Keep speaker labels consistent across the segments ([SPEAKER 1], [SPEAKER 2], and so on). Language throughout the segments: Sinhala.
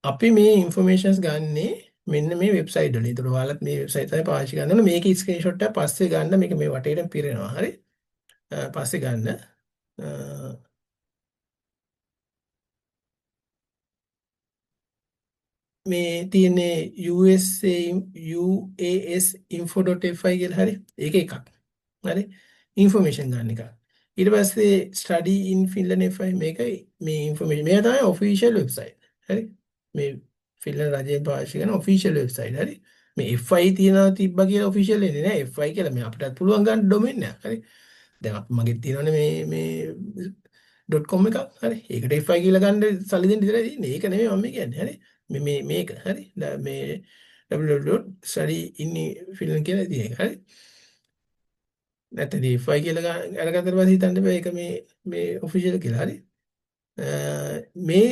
[SPEAKER 1] අපි මේ ඉන්ෆර්මේෂන්ස් ගන්නේ මෙන්න මේ වෙබ්සයිට් වලින්. ඒතර ඔයාලත් මේ වෙබ්සයිට් තමයි පාවිච්චි කරන්න ඕනේ. මේකේ ස්ක්‍රීන්ෂොට් එක පස්සේ ගන්න. මේක මේ වටේටම පිරෙනවා. හරි. පස්සේ ගන්න. මේ තියෙන්නේ USA uasinfo.fi කියලා හරි. ඒක එකක්. හරි. ඉන්ෆර්මේෂන් ගන්න එක. ඊට පස්සේ study in Finland FI මේක මේ ඉන්ෆර්මේෂන් මේක තමයි ඔෆිෂියල් වෙබ්සයිට්. හරි. මේ ෆින්ලන්ඩ් රජයෙන් පාවිච්චි කරන ඔෆිෂියල් වෙබ්සයිට්. හරි. මේ FI තියනවා තිබ්බා කියලා ඔෆිෂියල් වෙන්නේ නෑ. FI කියලා මේ අපිටත් පුළුවන් ගන්න ඩොමේන් එකක්. හරි. දැන් අපි මගෙත් තියෙනවනේ මේ මේ .com එකක්. හරි. ඒකට FI කියලා ගන්න සල්ලි දෙන්න විතරයි තියෙන්නේ. ඒක නෙමෙයි මම කියන්නේ. හරි. මේ මේ මේක හරි. මේ www.studyinfinland කියලා තියෙන එක. හරි. නැත්නම් FI කියලා අරගත්තට පස්සේ හිතන්න බෑ ඒක මේ මේ ඔෆිෂියල් කියලා. හරි. මේ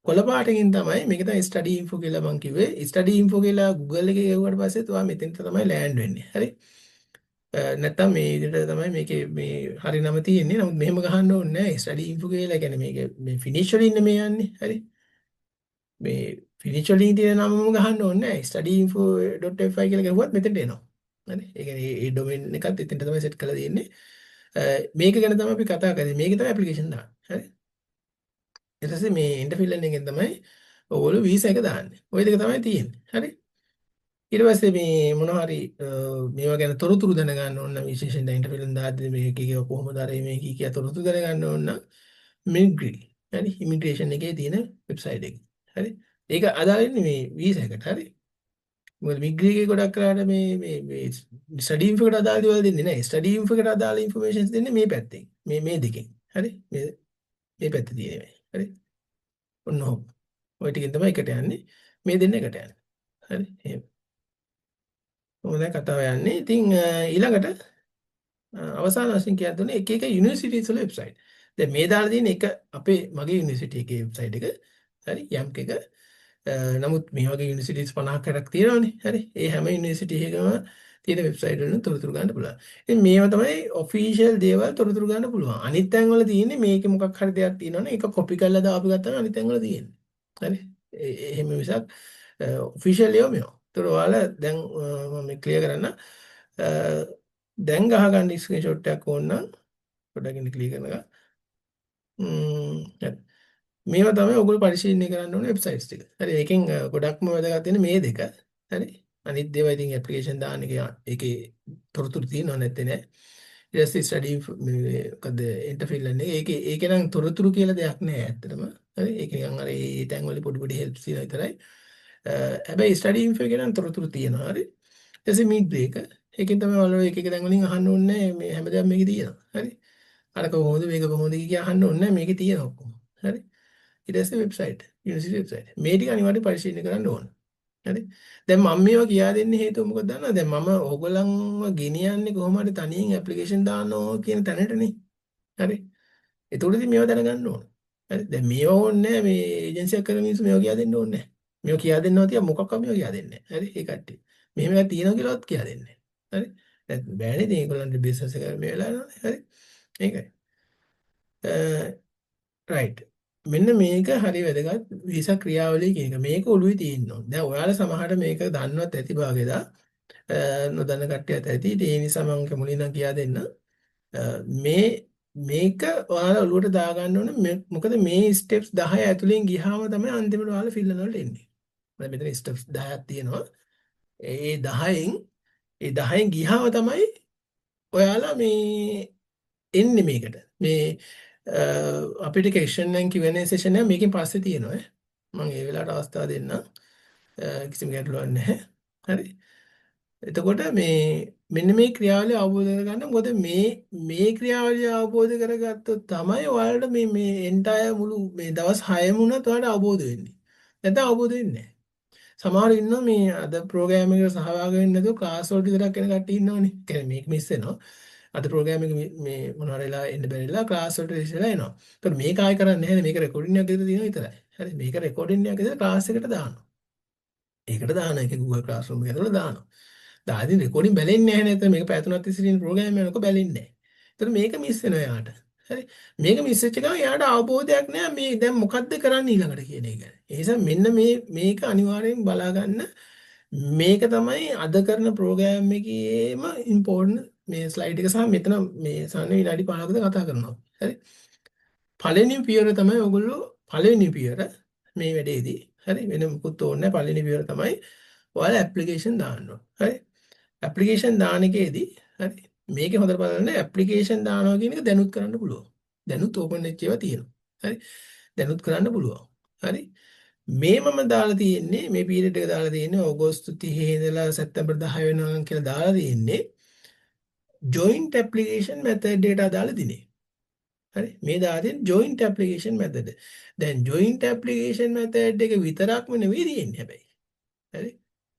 [SPEAKER 1] කොළ පාටකින් තමයි මේක තමයි ස්ටඩි ඉන්ෆෝ කියලා මං කිව්වේ. ස්ටඩි ඉන්ෆෝ කියලා Google එකේ ගැහුවට පස්සෙත් ඔයා මෙතෙන්ට තමයි ලෑන්ඩ් වෙන්නේ. හරි. නැත්තම් මේ විදිහට තමයි මේකේ මේ හරි නම තියෙන්නේ. නමුත් මෙහෙම ගහන්න ඕනේ නෑ. ස්ටඩි ඉන්ෆෝ කියලා කියන්නේ මේක මේ ෆිනිෂ් වලින් නෙමෙයි යන්නේ. හරි. මේ ෆිනිෂ් වලින් තියෙන නමම ගහන්න ඕනේ නෑ. studyinfo.fi කියලා ගැහුවත් මෙතෙන්ට එනවා. හරි. ඒ කියන්නේ ඒ ඩොමේන් එකත් එතෙන්ට තමයි සෙට් කරලා තියෙන්නේ. මේක ගැන තමයි අපි කතා කරන්නේ. මේක තමයි ඇප්ලිකේෂන් දාන්නේ. හරි. ඊට පස්සේ මේ එන්ටර් ෆින්ලන්ඩ් එකෙන් තමයි ඔයගොල්ලෝ වීසා එක දාන්නේ. ඔය දෙක තමයි තියෙන්නේ. හරි. ඊට පස්සේ මේ මොනවා හරි මේවා ගැන තොරතුරු දැනගන්න ඕන නම් විශේෂයෙන් දැන් එන්ටර් ෆින්ලන්ඩ් දාද්දි මේක එක කොහොමද අර මේ කී කියා තොරතුරු දැනගන්න ඕන නම් මිග්‍රි හරි ඉමිග්‍රේෂන් එකේ තියෙන වෙබ්සයිට් එක. හරි. ඒක අදාළ වෙන්නේ මේ වීසා එකට. හරි. මොකද මිග්‍රි එකේ ගොඩක් කරාට මේ මේ මේ ස්ටඩි ඉන්ෆෝ එකට අදාළ දේවල් දෙන්නේ නැහැ. ස්ටඩි ඉන්ෆෝ එකට අදාළ ඉන්ෆර්මේෂන්ස් දෙන්නේ මේ පැත්තෙන්. මේ මේ දෙකෙන්. හරි. මේ මේ පැත්තේ තියෙන මේ. හරි. ඔන්න ඔහොම. ඔය ටිකෙන් තමයි එකට යන්නේ. මේ දෙන්න එකට යන්නේ. හරි. එහෙම. ඔහොම දැන් කතාව යන්නේ. ඉතින් ඊළඟට අවසාන වශයෙන් කියන්න ඕනේ එක එක යුනිවර්සිටිස් වල වෙබ්සයිට්. දැන් මේ දාලා තියෙන එක අපේ මගේ යුනිවර්සිටි එකේ වෙබ්සයිට් එක. හරි. යම්ක එක. නමුත් මේ වගේ යුනිවර්සිටිස් 50ක් 60ක් තියෙනවානේ. හරි. ඒ හැම යුනිවර්සිටි එකකම තියෙන වෙබ්සයිට් වලින් තොරතුරු ගන්න පුළුවන්. ඉතින් මේවා තමයි ඔෆිෂියල් දේවල් තොරතුරු ගන්න පුළුවන්. අනිත් තැන් වල තියෙන්නේ මේකේ මොකක් හරි දෙයක් තියෙනවනේ ඒක කොපි කරලා දාපු එකක් තමයි අනිත් තැන් වල තියෙන්නේ. හරි. එහෙම මිසක් ඔෆිෂියල් ඒවා මේවා. ඒතර ඔයාලා දැන් මම මේ ක්ලියර් කරන්න. දැන් ගහගන්න ස්ක්‍රීන්ෂොට් එකක් ඕන නම් පොඩ්ඩක් ඉන්න ක්ලියර් කරනකම්. හරි. මේවා තමයි ඔයගොල්ලෝ පරිශීලනය කරන්න ඕනේ වෙබ්සයිට්ස් ටික. හරි. ඒකෙන් ගොඩක්ම වැදගත් වෙන්නේ මේ දෙක. හරි. අනිත් දේවල් ඉතින් ඇප්ලිකේෂන් දාන එක ඒකේ තොරතුරු තියෙනව නැත්තේ නෑ. ඊට පස්සේ ස්ටඩි මේ මොකද එන්ටර් ෆින්ලන්ඩ් එක ඒකේ ඒකේ නම් තොරතුරු කියලා දෙයක් නෑ ඇත්තටම. හරි. ඒක නිකන් අර ඒ තැන් වල පොඩි පොඩි හෙල්ප්ස් තියෙනවා විතරයි. හැබැයි ස්ටඩි ඉන්ෆෝ එකේ නම් තොරතුරු තියෙනවා. හරි. ඊට පස්සේ මීට් එක ඒකෙන් තමයි ඔයාලා එක එක තැන් වලින් අහන්න ඕනේ නෑ මේ හැමදේම මේකේ තියෙනවා. හරි. අර කොහොමද මේක කොහොමද කිය අහන්න ඕනේ නෑ මේකේ තියෙනවා ඔක්කොම. හරි. ඊට පස්සේ වෙබ්සයිට් යුනිවර්සිටි වෙබ්සයිට් මේ ටික අනිවාර්යයෙන් පරිශීලනය කරන්න ඕන. හරි. දැන් මම මේවා කියා දෙන්න හේතුව මොකද දන්නවද? දැන් මම ඕගොල්ලන්ව ගෙනියන්නේ කොහොම හරි තනියෙන් ඇප්ලිකේෂන් දාන්න ඕන කියන තැනටනේ. හරි. ඒතකොට ඉතින් මේවා දැනගන්න ඕන. හරි. දැන් මේවා ඕනේ නෑ මේ ඒජන්සි එකක් කරන මිනිස්සු මේවා කියා දෙන්න ඕනේ නෑ. මේවා කියා දෙන්නවා තියා මොකක්වත් මේවා කියා දෙන්නේ නෑ. හරි. ඒ කට්ටිය. මෙහෙම එකක් තියෙනවා කියලාවත් කියා දෙන්නේ නෑ. හරි. දැන් බෑනේ ඉතින් ඒගොල්ලන්ට බිස්නස් එක මේ වෙලාව යනවානේ. හරි. ඒකයි. රයිට්. මෙන්න මේක හරි වැදගත් වීසා ක්‍රියාවලිය කියන එක. මේක ඔළුවේ තියෙන්න ඕන. දැන් ඔයාලා සමහරට මේක දන්නවත් ඇති භාගෙදා නොදන්න කට්ටියත් ඇති. ඉතින් ඒ නිසා මම මුලින් ඉඳන් කියා දෙන්න. මේ මේක ඔයාලා ඔළුවට දාගන්න ඕනේ. මොකද මේ ස්ටෙප්ස් 10 ඇතුලෙන් ගියාම තමයි අන්තිමට ඔයාලා ෆින්ලන්ඩ් වලට එන්නේ. දැන් මෙතන ස්ටෙප්ස් 10ක් තියෙනවා. ඒ 10න් ඒ 10න් ගියාම තමයි ඔයාලා මේ එන්නේ මේකට. මේ අපිට ක්වෙස්චන් and Q&A session එක මේකෙන් පස්සේ තියෙනවා ඈ. මම ඒ වෙලාවට අවස්ථාව දෙන්නම්. කිසිම ගැටලුවක් නැහැ. හරි. එතකොට මේ මෙන්න මේ ක්‍රියාවලිය අවබෝධ කරගන්න. මොකද මේ මේ ක්‍රියාවලිය අවබෝධ කරගත්තොත් තමයි ඔයාලට මේ මේ එන්ටයර් මුළු මේ දවස් 6ම වුණත් ඔයාලට අවබෝධ වෙන්නේ. නැත්නම් අවබෝධ වෙන්නේ නැහැ. සමහරව ඉන්නවා මේ අද ප්‍රෝග්‍රෑම් එකට සහභාගී වෙන්නේ නැතුව ක්ලාස් වලට විතරක් එන කට්ටිය ඉන්නවනේ. ඒ කියන්නේ මේක මිස් වෙනවා. අද ප්‍රෝග්‍රෑම් එක මේ මොනවා හරි වෙලා එන්න බැරි වෙලා ක්ලාස් වලට රෙජිස්ටර් වෙලා එනවා. ඒතකොට මේක ආයෙ කරන්නේ නැහැ නේ. මේක රෙකෝඩින් එකක් විතර තියෙනවා විතරයි. හරි. මේක රෙකෝඩින් එකක් විතර ක්ලාස් එකට දානවා. ඒකට දානවා. ඒක Google Classroom එක ඇතුළේ දානවා. දාදී රෙකෝඩින් බැලෙන්නේ නැහැ නේද? මේක පැය තුනක් තිස්සේ තියෙන ප්‍රෝග්‍රෑම් එකක් බැලෙන්නේ නැහැ. ඒතකොට මේක මිස් වෙනවා යාට. හරි. මේක මිස් වෙච්ච ගමන් එයාට අවබෝධයක් නෑ මේ දැන් මොකද්ද කරන්න ඊළඟට කියන එක. ඒ නිසා මෙන්න මේ මේක අනිවාර්යෙන් බලා ගන්න. මේක තමයි අද කරන ප්‍රෝග්‍රෑම් එකේම ඉම්පෝටන්ට් මේ ස්ලයිඩ් එක සහ මෙතන මේ සාමාන්‍ය විනාඩි 15ක කතා කරනවා. හරි. පළවෙනි පියවර තමයි ඔයගොල්ලෝ පළවෙනි පියවර මේ වැඩේදී. හරි. වෙන මොකුත් ඕනේ නැහැ. පළවෙනි පියවර තමයි ඔයාලා ඇප්ලිකේෂන් දාන්න ඕන. හරි. ඇප්ලිකේෂන් දාන එකේදී හරි මේකේ හොඳට බලන්න ඇප්ලිකේෂන් දානවා කියන එක දැනුත් කරන්න පුළුවන්. දැනුත් ඕපන් වෙච්ච ඒවා තියෙනවා. හරි. දැනුත් කරන්න පුළුවන්. හරි. මේ මම දාලා තියෙන්නේ මේ පීරියඩ් එක දාලා තියෙන්නේ ඕගොස්තු 30 ඉඳලා සැප්තැම්බර් 10 වෙනකම් කියලා දාලා තියෙන්නේ ජොයින්ට් ඇප්ලිකේෂන් මෙතඩ් එකට අදාළ දිනේ. හරි. මේ දාලා තියෙන්නේ ජොයින්ට් ඇප්ලිකේෂන් මෙතඩ්. දැන් ජොයින්ට් ඇප්ලිකේෂන් මෙතඩ් එක විතරක්ම නෙවෙයි තියෙන්නේ හැබැයි. හරි.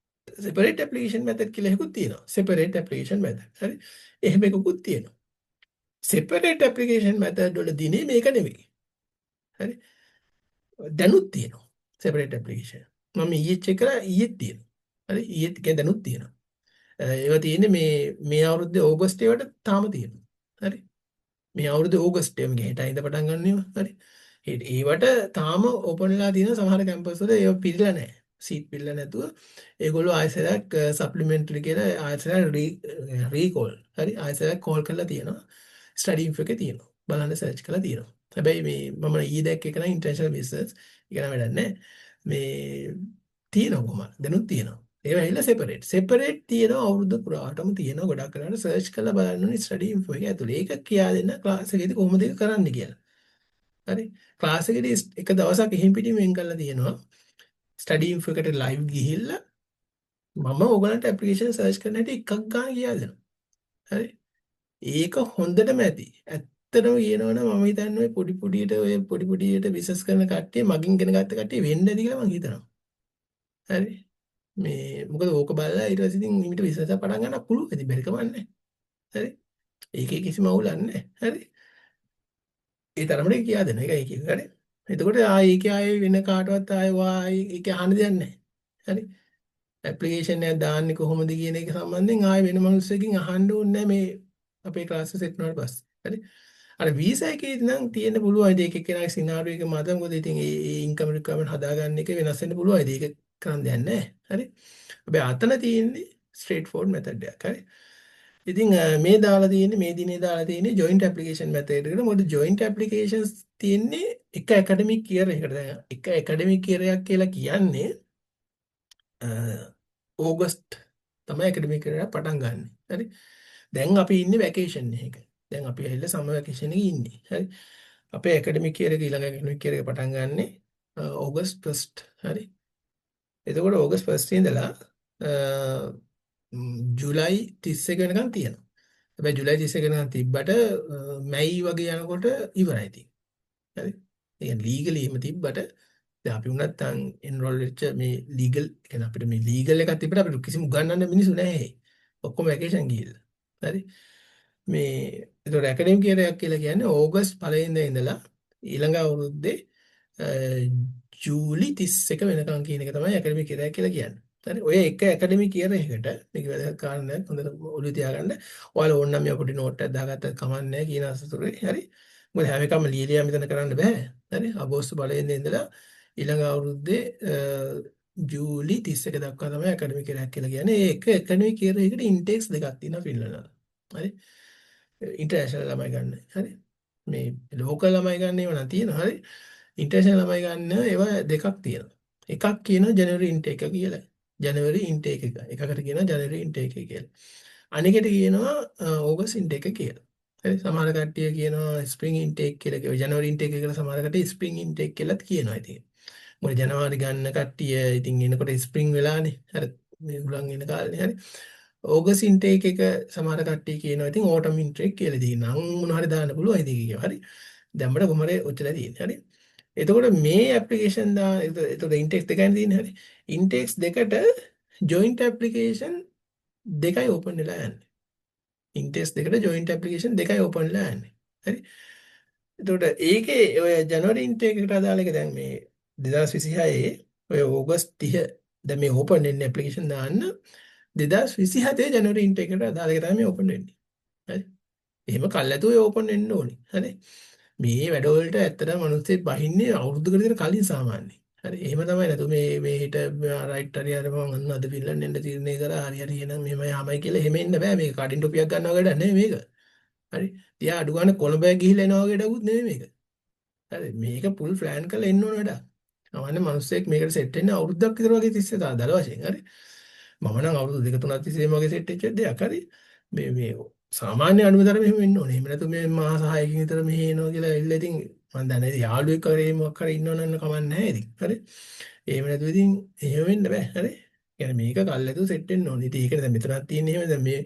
[SPEAKER 1] සෙපරේට් ඇප්ලිකේෂන් මෙතඩ් කියලා එකකුත් තියෙනවා. Separate application method. හරි. එහෙම එකකුත් තියෙනවා. සෙපරේට් ඇප්ලිකේෂන් මෙතඩ් වල දිනේ මේක නෙවෙයි. හරි. දැනුත් තියෙනවා. Separate application. මම ඊයේ චෙක් කරා ඊයේත් තියෙනවා. හරි. ඊයේත් කියන්නේ දැනුත් තියෙනවා. ඒවා තියෙන්නේ මේ මේ අවුරුද්දේ ඕගස්ට් ඒවට තාම තියෙනවා. හරි. මේ අවුරුද්දේ ඕගස්ට් එකම හෙට ඉඳන් පටන් ගන්න ඒවා. හරි. ඒවට තාම ඕපන් වෙලා තියෙන සමහර කැම්පස් වල ඒවා පිරিলা නැහැ. සීට් පිරিলা නැතුව ඒගොල්ලෝ ආයෙසරක් සප්ලිමෙන්ටරි කියලා ආයෙසරක් රීකෝල්. හරි. ආයෙසරක් කෝල් කරලා තියෙනවා. ස්ටඩි ඉන්ෆෝ එකේ තියෙනවා. බලන්න සර්ච් කරලා තියෙනවා. හැබැයි මේ මම ඊයේ දැක්ක එක නම් ඉන්ටර්නැෂනල් බිස්නස්. ඒක නම් වැඩක් නැහැ. මේ තියෙනවා කොහොමද? දැනුත් තියෙනවා. ඒවා ඇවිල්ලා සෙපරේට්. සෙපරේට් තියෙනවා අවුරුද්ද පුරාටම තියෙනවා. ගොඩක් වෙලාවට සර්ච් කරලා බලන්න ඕනේ ස්ටඩි ඉන්ෆෝ එක ඇතුලේ. ඒක කියා දෙන්න ක්ලාස් එකේදී කොහොමද ඒක කරන්න කියලා. හරි. ක්ලාස් එකේදී එක දවසක් එහෙම් පිටින් වෙන් කරලා තියෙනවා. ස්ටඩි ඉන්ෆෝ එකට ලයිව් ගිහිල්ලා මම ඕගලන්ට ඇප්ලිකේෂන් සර්ච් කරන හැටි එකක් ගන්න කියා දෙනවා. හරි. ඒක හොඳටම ඇති. ඇත්තටම කියනවනම් මම හිතන්නේ ඔය පොඩි පොඩියට ඔය පොඩි පොඩියට බිස්නස් කරන කට්ටිය මගින් ගෙන ගත්ත කට්ටිය වෙන්න ඇති කියලා මං හිතනවා. හරි. මේ මොකද ඕක බලලා ඊට පස්සේ ඉතින් හිමිට බිස්නස් එකක් පටන් ගන්න පුළුවන්. ඉතින් බැරි කමක් නැහැ. හරි. ඒකේ කිසිම අවුලක් නැහැ. හරි. ඒ තරමට කියා දෙනවා. ඒකයි කියන්නේ. හරි. එතකොට ආයේ ඒකේ ආයේ වෙන කාටවත් ආයේ වා ආයේ ඒකේ අහන්න දෙයක් නැහැ. හරි. ඇප්ලිකේෂන් එකක් දාන්නේ කොහොමද කියන එක සම්බන්ධයෙන් ආයේ වෙන මිනිස්සුකින් අහන්න ඕනේ නැහැ මේ අපේ ක්ලාස් එක සෙට් වුණාට පස්සේ. හරි. අර වීසා එකේ නම් තියෙන්න පුළුවන්. ඉතින් එක එක්කෙනාගේ සිනාරියෝ එක මත මොකද ඉතින් ඒ ඒ ඉන්කම් රික්වයර්මන්ට් හදාගන්න එක වෙනස් වෙන්න පුළුවන්. ඉතින් ඒක කරන්න දෙයක් නැහැ. හරි. හැබැයි අතන තියෙන්නේ ස්ට්‍රේට් ෆෝවර්ඩ් මෙතඩ් එකක්. හරි. ඉතින් මේ දාලා තියෙන්නේ මේ දිනේ දාලා තියෙන්නේ ජොයින්ට් ඇප්ලිකේෂන් මෙතඩ් එකට. මොකද ජොයින්ට් ඇප්ලිකේෂන්ස් තියෙන්නේ එක ඇකඩමික් ඉයර් එකකට. දැන් එක ඇකඩමික් ඉයර් එකක් කියලා කියන්නේ ඕගස්ට් තමයි ඇකඩමික් ඉයර් එක පටන් ගන්නෙ. හරි. දැන් අපි ඉන්නේ වැකේෂන් එකක. දැන් අපි ඇවිල්ලා සමර් වැකේෂන් එකේ ඉන්නේ. හරි. අපේ ඇකඩමික් ඉයර් එක ඊළඟ ඇකඩමික් ඉයර් එක පටන් ගන්නෙ ඕගස්ට් 1st. හරි. එතකොට ඕගස්ට් 1st ඉඳලා ජුලයි 31 වෙනකන් තියෙනවා. හැබැයි ජුලයි 31 වෙනකන් තිබ්බට මැයි වගේ යනකොට ඉවරයි ඉතින්. හරි. ඒ කියන්නේ ලීගලි එහෙම තිබ්බට දැන් අපි වුණත් දැන් එන්රෝල් වෙච්ච මේ ලීගල් කියන්නේ අපිට මේ ලීගල් එකක් තිබ්බට අපිට කිසිම උගන්වන්න මිනිස්සු නැහැ. ඔක්කොම වැකේෂන් ගිහිල්ලා. හරි. මේ ඒතකොට ඇකඩමික් ඉයර් එකක් කියලා කියන්නේ ඕගස්ට් පළවෙනිදා ඉඳලා ඊළඟ අවුරුද්දේ ජූලි 31 වෙනකන් කියන එක තමයි ඇකඩමික් ඉයර් එක කියලා කියන්නේ. හරි. ඔය එක ඇකඩමික් ඉයර් එකකට මේක වැදගත් කාරණයක් හොඳට ඔළුවේ තියාගන්න. ඔයාලා ඕන නම් මේ පොඩි නෝට් එකක් දාගත්තත් කමක් නැහැ කියන අසතුරේ. හරි. මොකද හැම එකම ලියලියා මෙතන කරන්න බෑ. හරි. අගෝස්තු පළවෙනිදා ඉඳලා ඊළඟ අවුරුද්දේ ජූලි 31 දක්වා තමයි ඇකඩමික් ඉයර් එකක් කියලා කියන්නේ. ඒ එක ඇකඩමික් ඉයර් එකකට ඉන්ටේක්ස් දෙකක් තියෙනවා ෆින්ලන්ඩ් වල. හරි. ඉන්ටර්නැෂනල් ළමයි ගන්න. හරි. මේ ලෝකල් ළමයි ගන්න ඒවා නම් තියෙනවා. හරි. ඉන්ටර්නැෂනල් ළමයි ගන්න ඒවා දෙකක් තියෙනවා. එකක් කියනවා ජනවරි ඉන්ටේක් එක කියලා. ජනවරි ඉන්ටේක් එක. එකකට කියනවා ජනවරි ඉන්ටේක් එක කියලා. අනිකට කියනවා ඕගස්ට් ඉන්ටේක් එක කියලා. හරි. සමහර කට්ටිය කියනවා ස්ප්‍රින්ග් ඉන්ටේක් කියලා කියනවා. ජනවරි ඉන්ටේක් එකට සමහර කට්ටිය ස්ප්‍රින්ග් ඉන්ටේක් කියලාත් කියනවා ඉතින්. මොකද ජනවාරි ගන්න කට්ටිය ඉතින් එනකොට ස්ප්‍රින්ග් වෙලානේ. හරි. මේ හුලං එන කාලේ හරි. ඕගස්ට් ඉන්ටේක් එක සමහර කට්ටිය කියනවා ඉතින් ඕටම් ඉන්ටේක් කියලා. ඉතින් නම් මොන හරි දාන්න පුළුවන් ඉතින් ඒක හරි. දැම්මට කොහොම හරි ඔච්චරයි තියෙන්නේ. හරි. එතකොට මේ ඇප්ලිකේෂන් දා එතකොට ඉන්ටේක්ස් දෙකයිනේ තියෙන්නේ. හරි. ඉන්ටේක්ස් දෙකට ජොයින්ට් ඇප්ලිකේෂන් දෙකයි ඕපන් වෙලා යන්නේ. ඉන්ටේක්ස් දෙකට ජොයින්ට් ඇප්ලිකේෂන් දෙකයි ඕපන් වෙලා යන්නේ. හරි. එතකොට ඒකේ ඔය ජනවරි ඉන්ටේක් එකට අදාළ එක දැන් මේ 2026 ඔය ඕගස්ට් 30 දැන් මේ ඕපන් වෙන්නේ ඇප්ලිකේෂන් දාන්න 2027 ජනවරි ඉන්ටේක් එකට අදාළ එක තමයි මේ ඕපන් වෙන්නේ. හරි. එහෙම කල් ඇතුව ඒ ඕපන් වෙන්න ඕනේ. හරි. මේ වැඩවලට ඇත්තටම මිනිස්සු බහින්නේ අවුරුද්දකට විතර කලින් සාමාන්‍යයෙන්. හරි. එහෙම තමයි නේද මේ මේ හිට රයිට් හරි අර මං අන්න අද ෆින්ලන්ඩ් එන්න තීරණය කරා හරි හරි එහෙනම් මෙහෙමයි ආමයි කියලා එහෙම එන්න බෑ. මේක කඩින් ටොපියක් ගන්නවා වගේ වැඩක් නෙමෙයි මේක. හරි. තියා අඩු ගන්න කොළඹ ගිහිල්ලා එනවා වගේ වැඩකුත් නෙමෙයි මේක. හරි. මේක ෆුල් ප්ලෑන් කරලා එන්න ඕන වැඩක්. සාමාන්‍ය මිනිස්සෙක් මේකට සෙට් වෙන්නේ අවුරුද්දක් විතර වගේ තිස්සේ තමයි දල වශයෙන්. හරි. මම නම් අවුරුදු දෙක තුනක් තිස්සේ වගේ සෙට් වෙච්ච දෙයක්. හරි. මේ මේ සාමාන්‍ය අනුමතරම එහෙම වෙන්න ඕනේ. එහෙම නැතු මේ මාස 6කින් විතර මෙහෙ එනවා කියලා ඇවිල්ලා ඉතින් මං දන්නේ ඉතින් යාළුවෙක් හරි මොකක් හරි ඉන්නවනම් කමක් නැහැ ඉතින්. හරි. එහෙම නැතුව ඉතින් එහෙම වෙන්න බෑ. හරි. කියන්නේ මේක කල් ඇතුව සෙට් වෙන්න ඕනේ. ඉතින් ඒකනේ දැන් මෙතනක් තියෙන්නේ එහෙම දැන් මේ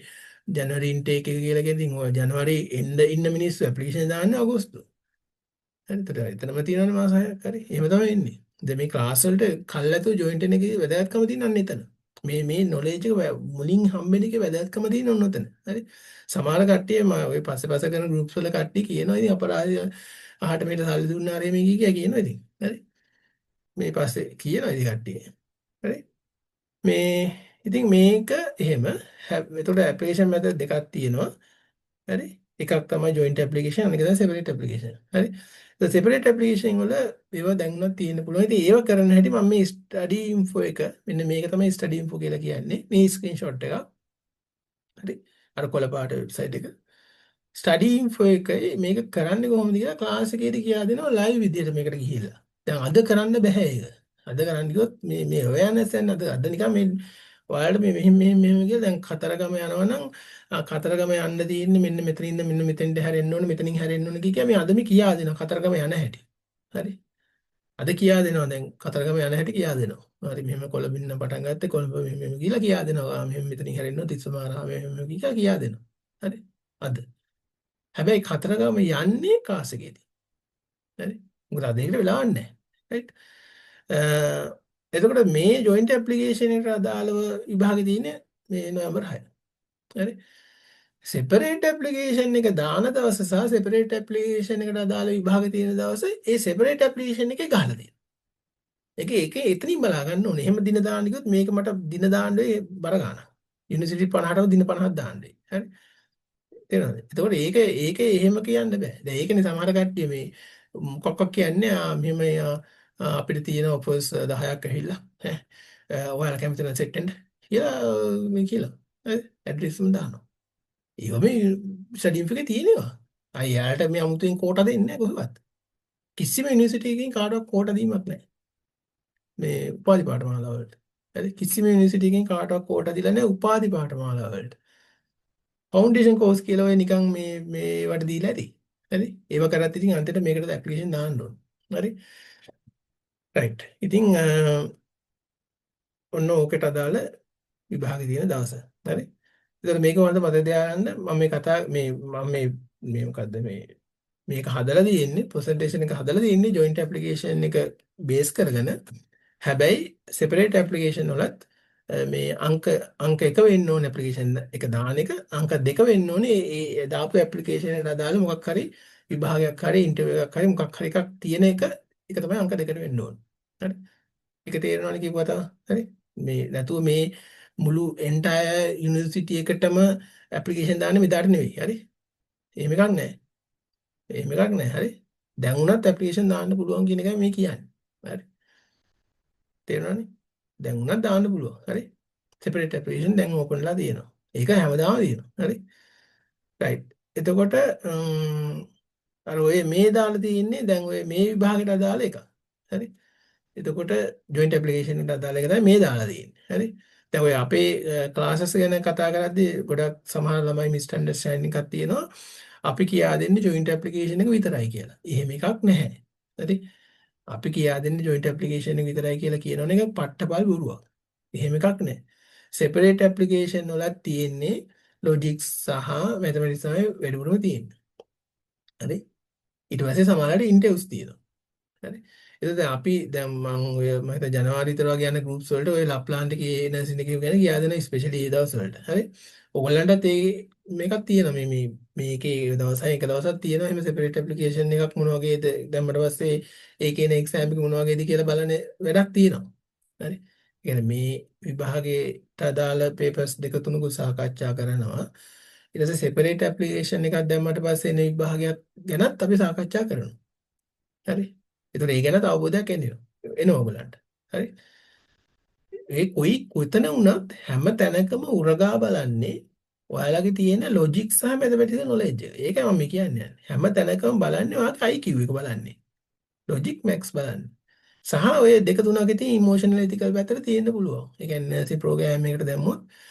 [SPEAKER 1] ජනවරි ඉන්ටේක් එක කියලා කියන්නේ ඉතින් ඔය ජනවරි එන්න ඉන්න මිනිස්සු ඇප්ලිකේෂන් දාන්නේ අගෝස්තු. හරි. එතන එතනම තියෙනවනේ මාස 6ක් හරි. එහෙම තමයි එන්නේ. දැන් මේ ක්ලාස් වලට කල් ඇතුව ජොයින් වෙන එකේ වැදගත්කම තියෙන අන්න එතන. මේ මේ නොලෙජ් එක මුලින් හම්බෙන එකේ වැදගත්කම තියෙන ඔන්න ඔතන. හරි. සමහර කට්ටිය මම ඔය පස්සේ පස්සේ කරන ගෲප්ස් වල කට්ටිය කියනවා ඉතින් අපරාධය අහට මෙහෙට සල්ලි දුන්නා අර මේ කී කියා කියනවා ඉතින්. හරි. මේ පස්සේ කියනවා ඉතින් කට්ටිය. හරි. මේ ඉතින් මේක එහෙම එතකොට ඇප්ලිකේෂන් මෙතඩ් දෙකක් තියෙනවා. හරි. එකක් තමයි ජොයින්ට් ඇප්ලිකේෂන් අනික තමයි සෙපරේට් ඇප්ලිකේෂන්. හරි. ඒ සෙපරේට් ඇප්ලිකේෂන් වල ඒවා දැන් උනත් තියෙන්න පුළුවන්. ඉතින් ඒව කරන හැටි මම මේ ස්ටඩි ඉන්ෆෝ එක මෙන්න මේක තමයි ස්ටඩි ඉන්ෆෝ කියලා කියන්නේ. මේ ස්ක්‍රීන්ෂොට් එක. හරි. අර කොළ පාට වෙබ්සයිට් එක. ස්ටඩි ඉන්ෆෝ එකේ මේක කරන්නේ කොහොමද කියලා ක්ලාස් එකේදී කියා දෙනවා ලයිව් විදියට මේකට ගිහිල්ලා. දැන් අද කරන්න බෑ ඒක. අද කරන්න ගියොත් මේ මේ අවෙයාර්නස් යන අද අද නිකන් මේ ඔයාලට මේ මෙහෙම මෙහෙම මෙහෙම කියලා දැන් කතරගම යනවා නම් කතරගම යන්න තියෙන්නේ මෙන්න මෙතනින් ඉඳන් මෙන්න මෙතෙන්ට හැරෙන්න ඕනේ මෙතනින් හැරෙන්න ඕනේ කිය කිය මේ අද මේ කියා දෙනවා කතරගම යන හැටි. හරි. අද කියා දෙනවා දැන් කතරගම යන හැටි කියා දෙනවා. හරි මෙහෙම කොළඹින් නම් පටන් ගත්තේ කොළඹ මෙහෙම මෙහෙම කියලා කියා දෙනවා. මෙහෙම මෙතනින් හැරෙන්න ඕනේ තිස්සමාරාම මෙහෙම මෙහෙම කියලා කියා දෙනවා. හරි. අද. හැබැයි කතරගම යන්නේ ක්ලාස් එකේදී. හරි. මොකද අද ඒකට වෙලාවක් නැහැ. රයිට්. එතකොට මේ ජොයින්ට් ඇප්ලිකේෂන් එකට අදාළව විභාගෙ තියෙන්නේ මේ නොවැම්බර් 6. හරි. සෙපරේට් ඇප්ලිකේෂන් එක දාන දවස සහ සෙපරේට් ඇප්ලිකේෂන් එකට අදාළ විභාග තියෙන දවස ඒ සෙපරේට් ඇප්ලිකේෂන් එකේ ගහලා තියෙනවා. ඒක ඒක එතනින් බලා ගන්න ඕනේ. එහෙම දින දාන්න ගියොත් මේක මට දින දාන්න වෙයි බර ගානක්. යුනිවර්සිටි 50ටම දින 50ක් දාන්න වෙයි. හරි. තේරෙනවද? එතකොට ඒක ඒක එහෙම කියන්න බෑ. දැන් ඒකනේ සමහර කට්ටිය මේ මොකක්වත් කියන්නේ ආ මෙහෙම අපිට තියෙන ඔෆර්ස් 10ක් ඇවිල්ලා ඈ ඔයාලා කැමති නම් සෙට් වෙන්න කියලා මේ කියලා. හරි ඇඩ්‍රස් එකම දානවා. ඒව මේ ස්ටඩි ඉන්ෆෝ එකේ තියෙනවා. අය යාලට මේ අමුතුවෙන් කෝටා දෙන්නේ නැහැ කොහෙවත්. කිසිම යුනිවර්සිටි එකකින් කාටවත් කෝටා දීමක් නැහැ. මේ උපාධි පාඨමාලා වලට. හරි කිසිම යුනිවර්සිටි එකකින් කාටවත් කෝටා දීලා නැහැ උපාධි පාඨමාලා වලට. ෆවුන්ඩේෂන් කෝස් කියලා ඔය නිකන් මේ මේ ඒවට දීලා ඇති. හරි. ඒව කරත් ඉතින් අන්තිමට මේකට ඇප්ලිකේෂන් දාන්න ඕන. හරි. රයිට්. ඉතින් ඔන්න ඕකට අදාළ විභාගෙ තියෙන දවස. හරි. ඒතර මේක හොඳ මතක තියාගන්න මම මේ කතා මේ මම මේ මේ මොකද්ද මේ මේක හදලා තියෙන්නේ ප්‍රසන්ටේෂන් එක හදලා තියෙන්නේ ජොයින්ට් ඇප්ලිකේෂන් එක බේස් කරගෙන. හැබැයි සෙපරේට් ඇප්ලිකේෂන් වලත් මේ අංක අංක 1 වෙන්න ඕනේ ඇප්ලිකේෂන් එක දාන එක අංක 2 වෙන්න ඕනේ ඒ ඒ දාපු ඇප්ලිකේෂන් එකට අදාළ මොකක් හරි විභාගයක් හරි ඉන්ටර්විව් එකක් හරි මොකක් හරි එකක් තියෙන එක ඒක තමයි අංක 2ට වෙන්න ඕනේ. හරි. ඒක තේරෙනවනේ කියපුවා තමයි. හරි. මේ නැතුව මේ මුළු එන්ටයර් යුනිවර්සිටි එකටම ඇප්ලිකේෂන් දාන්නේ මෙදාට නෙවෙයි. හරි. එහෙම එකක් නෑ. එහෙම එකක් නෑ. හරි. දැන් උනත් ඇප්ලිකේෂන් දාන්න පුළුවන් කියන එකයි මේ කියන්නේ. හරි. තේරුණානේ? දැන් උනත් දාන්න පුළුවන්. හරි. සෙපරේට් ඇප්ලිකේෂන් දැන් ඕපන් වෙලා තියෙනවා. ඒක හැමදාම තියෙනවා. හරි. රයිට්. එතකොට අර ඔය මේ දාලා තියෙන්නේ දැන් ඔය මේ විභාගයට අදාළ එකක්. හරි. එතකොට ජොයින්ට් ඇප්ලිකේෂන් එකට අදාළ එක තමයි මේ දාලා තියෙන්නේ. හරි. දැන් ඔය අපේ ක්ලාසස් ගැන කතා කරද්දී ගොඩක් සමහර ළමයි මිස්අන්ඩර්ස්ටෑන්ඩින් එකක් තියෙනවා. අපි කියා දෙන්නේ ජොයින්ට් ඇප්ලිකේෂන් එක විතරයි කියලා. එහෙම එකක් නැහැ. හරි. අපි කියා දෙන්නේ ජොයින්ට් ඇප්ලිකේෂන් එක විතරයි කියලා කියනවනේ ඒක පට්ටපල් බොරුවක්. එහෙම එකක් නැහැ. සෙපරේට් ඇප්ලිකේෂන් වලත් තියෙන්නේ ලොජික්ස් සහ මැතමැටික්ස් තමයි වැඩිපුරම තියෙන්නේ. හරි. ඊට පස්සේ සමහරවිට ඉන්ටර්විව්ස් තියෙනවා. හරි. එතකොට දැන් අපි දැන් මං ඔය මම හිතා ජනවාරි විතර වගේ යන ගෲප්ස් වලට ඔය ලප්ලාන්ට් එකේ නර්සින් එකේ ගැන කියා දෙන ස්පෙෂලි ඒ දවස් වලට. හරි. ඔයගොල්ලන්ටත් ඒ මේකක් තියෙනවා මේ මේ මේකේ දවසයි එක දවසක් තියෙනවා එහෙම සෙපරේට් ඇප්ලිකේෂන් එකක් මොන වගේද දැම්මට පස්සේ ඒකේ එන එක්සෑම් එක මොන වගේද කියලා බලන වැඩක් තියෙනවා. හරි. ඒ කියන්නේ මේ විභාගයට අදාළ පේපර්ස් දෙක තුනකුත් සාකච්ඡා කරනවා. ඊට පස්සේ සෙපරේට් ඇප්ලිකේෂන් එකක් දැම්මට පස්සේ එන විභාගයක් ගැනත් අපි සාකච්ඡා කරනවා. හරි. ඒතකොට ඒ ගැනත් අවබෝධයක් එනවා. එනවා ඔයගලන්ට. හරි. ඒ කොයි කොතන වුණත් හැම තැනකම උරගා බලන්නේ ඔයාලගේ තියෙන ලොජික් සහ මැතමැටිකල් නොලෙජ් එක. ඒකයි මම කියන්නේ. හැම තැනකම බලන්නේ ඔයාගේ IQ එක බලන්නේ. ලොජික් මැත්ස් බලන්නේ. සහ ඔය දෙක තුනක තියෙන ඉමෝෂනල් එතිකල් පැත්තට තියෙන්න පුළුවන්. ඒ කියන්නේ නර්සිං ප්‍රෝග්‍රෑම් එකකට දැම්මොත්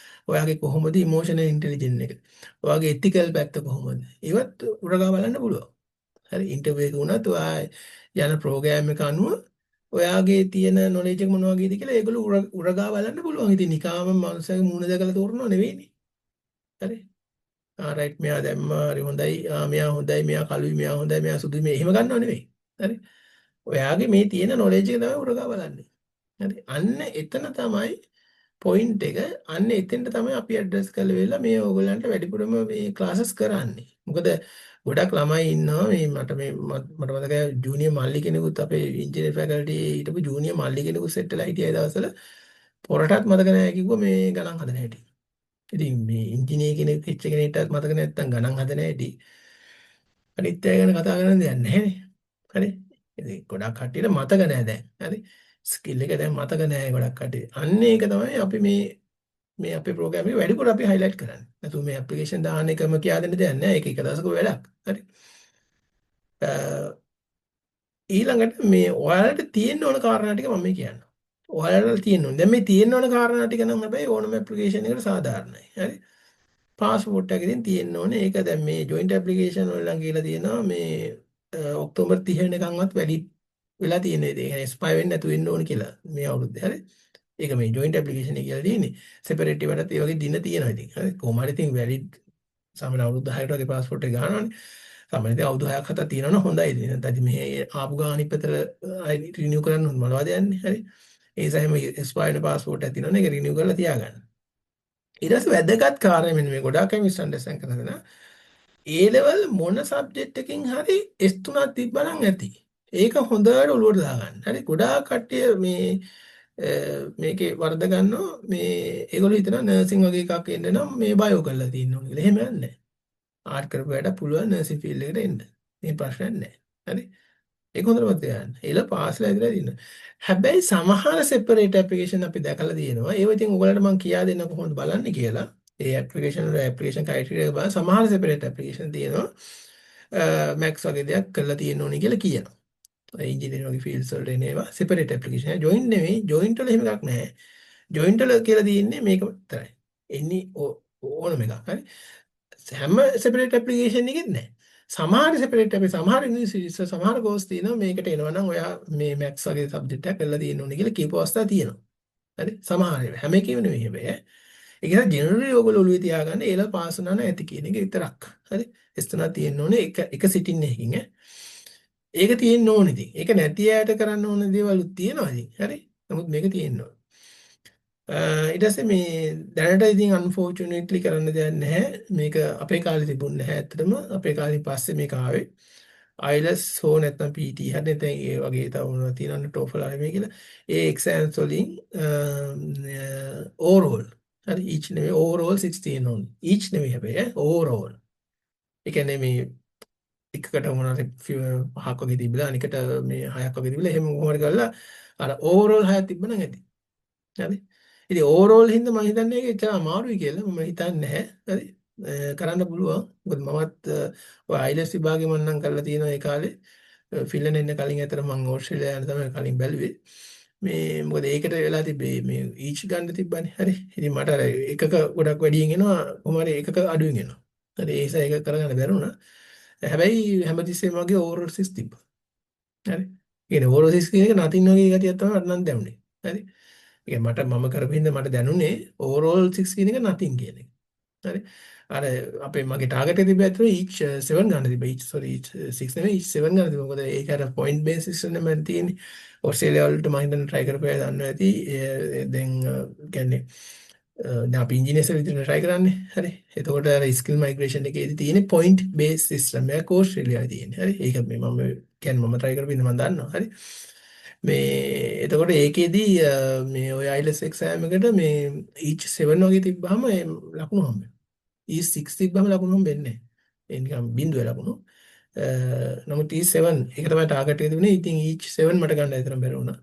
[SPEAKER 1] ඔයාගේ කොහොමද ඉමෝෂනල් ඉන්ටෙලිජන්ස් එක? ඔයාගේ එතිකල් පැත්ත කොහොමද? ඒවත් උරගා බලන්න පුළුවන්. හරි, ඉන්ටර්විව් එක වුණත් ඔයා යන ප්‍රෝග්‍රෑම් එක අනුව ඔයාගේ තියෙන නොලෙජ් එක මොන වගේද කියලා ඒගොල්ලෝ උරගා බලන්න පුළුවන්. ඉතින් නිකාම මනුස්සයාගේ මූණ දැකලා තෝරනව නෙවෙයිනේ. හරි. ආ රයිට්, මෙයා දැම්මා, හරි හොඳයි. ආ මෙයා හොඳයි, මෙයා කළුයි, මෙයා හොඳයි, මෙයා සුදුයි, මේ එහෙම ගන්නව නෙවෙයි. හරි. ඔයාගේ මේ තියෙන නොලෙජ් එක තමයි උරගා බලන්නේ. හරි. අන්න එතන තමයි පොයින්ට් එක. අන්න එතෙන්ට තමයි අපි ඇඩ්‍රස් කරලා වෙලා මේ ඕගොල්ලන්ට වැඩිපුරම මේ ක්ලාසස් කරන්නේ. මොකද ගොඩක් ළමයි ඉන්නවා මේ මට මතකයි ජූනියර් මල්ලි කෙනෙකුත් අපේ ඉංජිනේර් ෆැකල්ටි හිටපු ජූනියර් මල්ලි කෙනෙකුත් සෙට් වෙලා හිටියා ඒ දවස්වල. පොරටත් මතක නෑ කිව්වා මේ ගණන් හදන හැටි. ඉතින් මේ ඉංජිනේර් කෙනෙක් වෙච්ච කෙනෙක්ටත් මතක නැත්තම් ගණන් හදන හැටි අනිත් අය ගැන කතා කරන්න දෙයක් නැහැනේ. හරි. ඉතින් ගොඩක් කට්ටියට මතක නෑ දැන්. හරි. ස්කිල් එක දැන් මතක නෑ ගොඩක් කට්ටිය. අන්න ඒක තමයි අපි මේ මේ අපේ ප්‍රෝග්‍රෑම් එකේ වැඩිපුර අපි හයිලයිට් කරන්නේ. නැතුව මේ ඇප්ලිකේෂන් දාන එකම කියා දෙන්න දෙයක් නෑ. ඒක එක දවසක වැඩක්. හරි. ඊළඟට මේ ඔයාලට තියෙන්න ඕන කාරණා ටික මම මේ කියන්නම්. ඔයාලට තියෙන්න ඕන. දැන් මේ තියෙන්න ඕන කාරණා ටික නම් හැබැයි ඕනම ඇප්ලිකේෂන් එකකට සාධාරණයි. හරි. පාස්පෝර්ට් එක ඉතින් තියෙන්න ඕනේ. ඒක දැන් මේ ජොයින්ට් ඇප්ලිකේෂන් වල නම් කියලා තියෙනවා මේ ඔක්තෝබර් 30 වෙනකන්වත් වැලිඩ් වෙලා තියෙන ඉතින්. ඒ කියන්නේ එක්ස්පයර් වෙන්නේ නැතුව වෙන්න ඕන කියලා මේ අවුරුද්දේ. හරි. ඒක මේ ජොයින්ට් ඇප්ලිකේෂන් එක කියලා තියෙන්නේ. සෙපරේට් ඒවටත් ඒ වගේ දින තියෙනවා ඉතින්. හරි. කොහොම හරි ඉතින් වැලිඩ් සාමාන්‍ය අවුරුදු 10කට වගේ පාස්පෝර්ට් එක ගන්නවනේ. සාමාන්‍යයෙන් ඉතින් අවුරුදු 6ක් 7ක් තියෙනවා නම් හොඳයි ඉතින්. නැත්නම් ඉතින් මෙහෙ ආපු ගාන අනිත් පැත්තට ආයි රිනිව් කරන්න ඕන මොනවද යන්නේ. හරි. ඒ නිසා එහෙම එක්ස්පයර් වෙන පාස්පෝර්ට් එකක් තියෙනවනේ ඒක රිනිව් කරලා තියාගන්න. ඊට පස්සේ වැදගත් කාරණේ මෙන්න මේ ගොඩාක් අය මිස්අන්ඩර්ස්ටෑන්ඩ් කරන දේ. ඒ ලෙවල් මොන සබ්ජෙක්ට් එකකින් හරි S3ක් තිබ්බනම් ඇති. ඒක හොඳට ඔලුවට දාගන්න. හරි, ගොඩාක් කට්ටිය මේ මේකේ වරද ගන්නවා. මේ ඒගොල්ලෝ හිතනවා නර්සිං වගේ එකක් එන්න නම් මේ බයෝ කරලා තියෙන්න ඕන කියලා. එහෙම යන්නේ නැහැ. ආර්ට් කරපු අයට පුළුවන් නර්සිං ෆීල්ඩ් එකට එන්න. මේ ප්‍රශ්නයක් නැහැ. හරි. ඒක හොඳට මතක තියාගන්න. ඒල පාස් වෙලා ඉඳලා ඉන්න. හැබැයි සමහර සෙපරේට් ඇප්ලිකේෂන් අපි දැකලා තියෙනවා. ඒව ඉතින් ඔයගොල්ලන්ට මම කියා දෙන්න කොහොමද බලන්නේ කියලා. ඒ ඇප්ලිකේෂන් වල ඇප්ලිකේෂන් ක්‍රයිටීරියා එක බලන සමහර සෙපරේට් ඇප්ලිකේෂන් තියෙනවා. මැත්ස් වගේ දෙයක් කරලා තියෙන්න ඕනේ කියලා කියනවා. ඉංජිනේරින් වගේ ෆීල්ඩ්ස් වලට එන ඒවා සෙපරේට් ඇප්ලිකේෂන්. ජොයින්ට් නෙවෙයි. ජොයින්ට් වල එහෙම එකක් නැහැ. ජොයින්ට් වල කියලා තියෙන්නේ මේක විතරයි. එන්නේ ඕනම එකක්. හරි. හැම සෙපරේට් ඇප්ලිකේෂන් එකෙත් නැහැ. සමහර සෙපරේට් අපි සමහර යුනිවර්සිටිස් සමහර කෝස් තියෙනවා මේකට එනවා නම් ඔයා මේ මැත්ස් වගේ සබ්ජෙක්ට් එකක් කරලා තියෙන්න ඕනේ කියලා කියපු අවස්ථා තියෙනවා. හරි, සමහර ඒවා හැම එකේම නෙවෙයි හැබැයි. ඒ නිසා ජෙනරලි ඔයගොල්ලෝ ඔළුවේ තියාගන්න ඒලා පාස් වුණා නම් ඇති කියන එක විතරක්. හරි, S තුනක් තියෙන්න ඕනේ එක එක සිටින් එකකින් ඈ. ඒක තියෙන්න ඕනේ ඉතින්. ඒක නැති අයට කරන්න ඕන දේවලුත් තියෙනවා ඉතින්. හරි. නමුත් මේක තියෙන්න ඕනේ. ඊට පස්සේ මේ දැනට ඉතින් අන්ෆෝචුනේට්ලි කරන්න දෙයක් නැහැ. මේක අපේ කාලේ තිබුණ නැහැ ඇත්තටම. අපේ කාලේ පස්සේ මේක ආවේ. IELTS හෝ නැත්නම් PTE හරි නැත්නම් ඒ වගේ තව මොනවද තියෙනවනේ TOEFL හරි මේ කියලා. ඒ එක්සෑම්ස් වලින් ඕවරෝල් හරි, ඊච් නෙවෙයි, ඕවරෝල් 16 ඕනේ. ඊච් නෙවෙයි හැබැයි ඈ, ඕවරෝල්. ඒ කියන්නේ මේ එකකට මොනවාරි පහක් වගේ තිබිලා අනිකට මේ හයක් වගේ තිබිලා එහෙම කොහොම හරි කරලා අර ඕවරෝල් හයක් තිබ්බනම් ඇති. හරි. ඉතින් ඕවරෝල් හින්දා මම හිතන්නේ ඒක එච්චර අමාරුයි කියලා මම හිතන්නේ නැහැ. හරි. කරන්න පුළුවන්. මොකද මමත් ඔය IELTS විභාගෙ මම නම් කරලා තියෙනවා ඒ කාලේ. ෆින්ලන්ඩ් එන්න කලින් අතර මං ඕස්ට්‍රේලියා යන තමයි කලින් බැලුවේ. මේ මොකද ඒකට වෙලා තිබ්බේ මේ ඊච් ගන්න තිබ්බනේ. හරි. ඉතින් මට අර එකක ගොඩක් වැඩියෙන් එනවා, කොහොම හරි එකක අඩුවෙන් එනවා. හරි. ඒ නිසා ඒක කරගන්න බැරුණා. හැබැයි හැමතිස්සෙම වගේ ඕවරෝල් 6 තිබ්බා. හරි. ඒ කියන්නේ ඕවරෝල් 6 කියන එක නතින් වගේ ගතියක් තමයි මට නම් දැනුනේ. හරි. ඒ කියන්නේ මට මම කරපු හින්දා මට දැනුනේ ඕවරෝල් 6 කියන එක නතින් කියන එක. හරි. අර අපේ මගේ ටාගට් එක තිබ්බ ඇත්තටම ඊච් 7 ගන්න තිබ්බා. ඊච්, සෝරි, ඊච් 6 නෙවෙයි, ඊච් 7 ගන්න තිබ්බා. මොකද ඒක අර පොයින්ට් බේස් සිස්ටම් එකක් තියෙන්නේ. ඕස්ට්‍රේලියාව වලට මම හිතන්නේ try කරපු අය දන්නවා ඇති. දැන් කියන්නේ දැන් අපි ඉංජිනේර්ස් විදිහට try කරන්නේ. හරි. එතකොට අර ස්කිල් මයිග්‍රේෂන් එකේදී තියෙන්නේ පොයින්ට් බේස් සිස්ටම් එකක් ඕස්ට්‍රේලියාවේ තියෙන්නේ. හරි. ඒක මේ මම කියන්නේ මම try කරපු හින්දා මම දන්නවා. හරි. මේ එතකොට ඒකේදී මේ ඔය IELTS exam එකට මේ ඊච් 7 වගේ තිබ්බහම ඒ ලකුණු හම්බ වෙනවා. E6 තිබ්බම ලකුණු හම්බෙන්නේ නැහැ. ඒ නිකන් බිඳුවේ ලකුණු. නමුත් E7 ඒක තමයි ටාගට් එක තිබුණේ. ඉතින් E7 මට ගන්න විතරම බැරි වුණා.